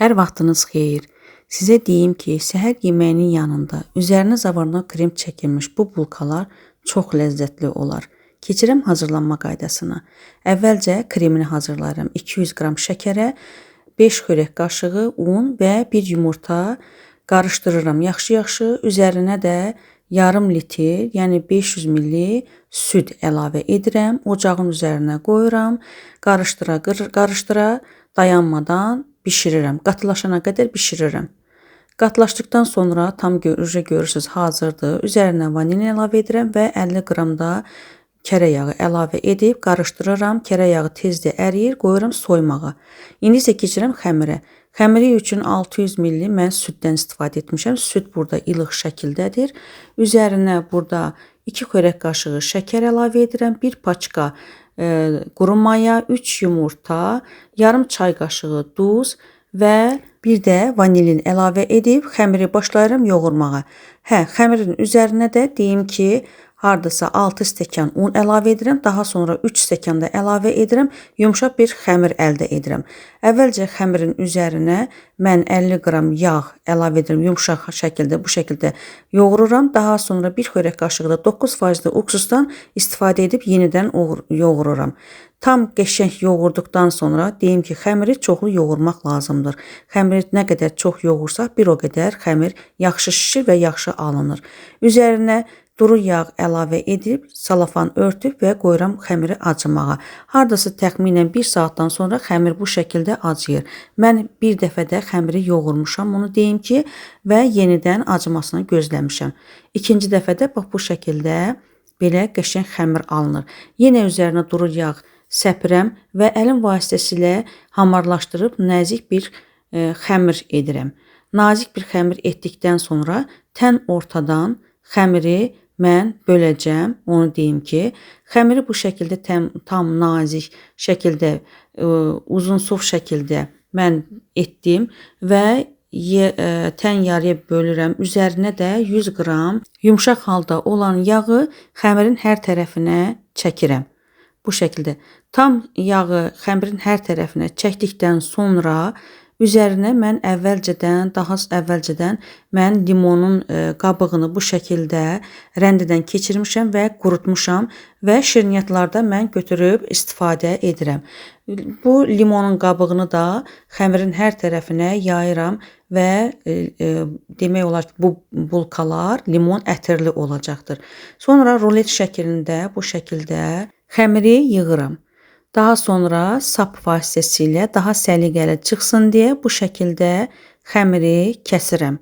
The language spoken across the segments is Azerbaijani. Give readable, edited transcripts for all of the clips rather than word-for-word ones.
Hər vaxtınız xeyir. Sizə deyim ki, səhər yeməyinin yanında üzərinə zavarnoy krem çəkilmiş bu bulkalar çox ləzzətli olar. Keçirəm hazırlanma qaydasına. Əvvəlcə kremini hazırlayıram. 200 qram şəkərə 5 xörək qaşığı un və 1 yumurta qarışdırıram. Yaxşı-yaxşı üzərinə də yarım litr, yəni 500 milli süd əlavə edirəm. Ocağın üzərinə qoyuram. Qarışdıra, qarışdıra dayanmadan bişirirəm. Qatılaşana qədər bişirirəm. Qatılaşdıqdan sonra tam görürsünüz hazırdır. Üzərinə vanilin əlavə edirəm və 50 qram da kərə yağı əlavə edib qarışdırıram. Kərə yağı tezdə əriyir, qoyuram soymağa. İndi isə keçirəm xəmirə. Xəmiri üçün 600 milli mən süddən istifadə etmişəm. Süd burada ilıq şəkildədir. Üzərinə burada 2 xörək qaşığı şəkər əlavə edirəm. 1 paçka quru maya, 3 yumurta, yarım çay qaşığı duz və bir də vanilin əlavə edib xəmiri başlayıram yoğurmağa. Hə, xəmirin üzərinə də deyim ki, hardasa 6 stəkan un əlavə edirəm. Daha sonra 3 stəkan da əlavə edirəm. Yumşaq bir xəmir əldə edirəm. Əvvəlcə xəmirin üzərinə mən 50 qram yağ əlavə edirəm. Yumşaq şəkildə bu şəkildə yoğururam. Daha sonra 1 xörək qaşığı da 9%li uksusdan istifadə edib yenidən yoğururam. Tam qəşəng yoğurduqdan sonra deyim ki, xəmiri çoxlu yoğurmaq lazımdır. Xəmiri nə qədər çox yoğursaq, bir o qədər xəmir yaxşı şişir və yaxşı alınır. Üzərinə duru yağ əlavə edib, salafan örtüb və qoyuram xəmiri acımağa. Hardasa təxminən 1 saatdan sonra xəmir bu şəkildə acıyır. Mən bir dəfə də xəmiri yoğurmuşam, onu deyim ki, və yenidən acımasını gözləmişəm. İkinci dəfə də bax bu şəkildə belə qəşəng xəmir alınır. Yenə üzərinə duru yağ səpirəm və əlim vasitəsilə hamarlaşdırıb nazik bir xəmir edirəm. Nazik bir xəmir etdikdən sonra tən ortadan xəmiri mən böləcəm. Onu deyim ki, xəmiri bu şəkildə tam nazik şəkildə, uzunsov şəkildə mən etdim və tən yarıya bölürəm. Üzərinə də 100 qram yumşaq halda olan yağı xəmirin hər tərəfinə çəkirəm. Bu şəkildə tam yağı xəmirin hər tərəfinə çəkdikdən sonra üzərinə mən daha əvvəlcədən mən limonun qabığını bu şəkildə rəndədən keçirmişəm və qurutmuşam və şirniyyatlarda mən götürüb istifadə edirəm. Bu limonun qabığını da xəmirin hər tərəfinə yayıram və demək olar ki, bu bulkalar limon ətirli olacaqdır. Sonra rulet şəklində bu şəkildə xəmiri yığıram. Daha sonra sap vasitəsilə daha səliqəli çıxsın deyə bu şəkildə xəmiri kəsirəm.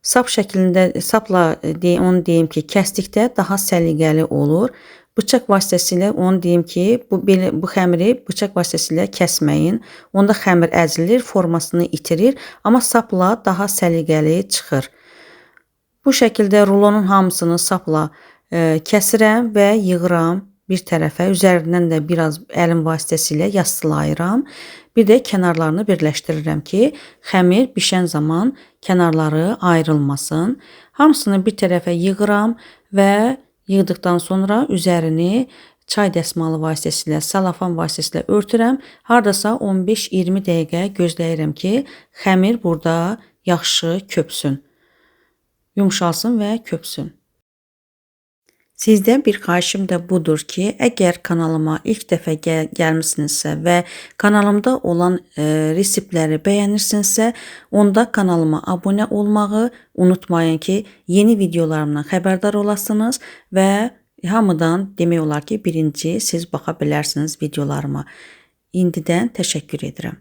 Sap şəklində, sapla onu deyim ki, kəsdikdə daha səliqəli olur. Bıçaq vasitəsilə onu deyim ki, bu xəmiri bıçaq vasitəsilə kəsməyin. Onda xəmir əzilir, formasını itirir, amma sapla daha səliqəli çıxır. Bu şəkildə rulonun hamısını sapla kəsirəm və yığıram bir tərəfə, üzərindən də biraz əlim vasitəsilə yastılayıram. Bir də kənarlarını birləşdirirəm ki, xəmir bişən zaman kənarları ayrılmasın. Hamısını bir tərəfə yığıram və yığdıqdan sonra üzərini çay dəsmalı vasitəsilə, salafan vasitəsilə örtürəm. Hardasa 15-20 dəqiqə gözləyirəm ki, xəmir burada yaxşı köpsün, yumşalsın və köpsün. Sizdən bir xahişim də budur ki, əgər kanalıma ilk dəfə gəlmisinizsə və kanalımda olan reseptləri bəyənirsinizsə, onda kanalıma abunə olmağı unutmayın ki, yeni videolarımdan xəbərdar olasınız və hamıdan demək olar ki, birinci siz baxa bilərsiniz videolarıma. İndidən təşəkkür edirəm.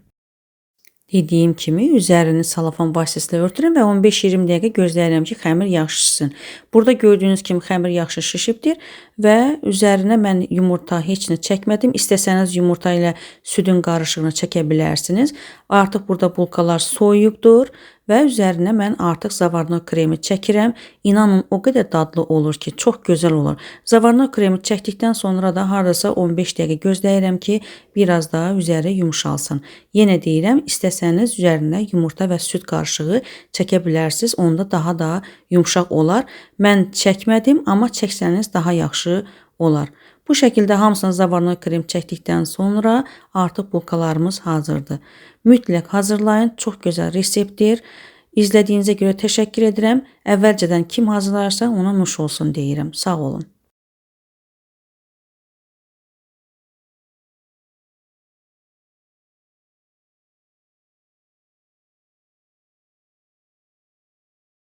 Dediyim kimi üzərini salafan vasitəsilə örtürəm və 15-20 dəqiqə gözləyirəm ki, xəmir yaxşı şişsin. Burada gördüyünüz kimi xəmir yaxşı şişibdir və üzərinə mən yumurta heç nə çəkmədim. İstəsəniz yumurta ilə südün qarışığını çəkə bilərsiniz. Artıq burada bulkalar soyuyubdur və üzərinə mən artıq zavarnoy kremi çəkirəm. İnanın o qədər dadlı olur ki, çox gözəl olur. Zavarnoy kremi çəkdikdən sonra da hardasa 15 dəqiqə gözləyirəm ki, biraz daha üzəri yumşalsın. Yenə deyirəm, istəsəniz üzərinə yumurta və süd qarışığı çəkə bilərsiniz. Onda daha da yumşaq olar. Mən çəkmədim, amma çəksəniz daha yaxşı olar. Bu şəkildə hamısına zavarnoy krem çəkdikdən sonra artıq bulkalarımız hazırdır. Mütləq hazırlayın. Çox gözəl reseptdir. İzlədiyinizə görə təşəkkür edirəm. Əvvəlcədən kim hazırlarsa ona nuş olsun deyirəm. Sağ olun.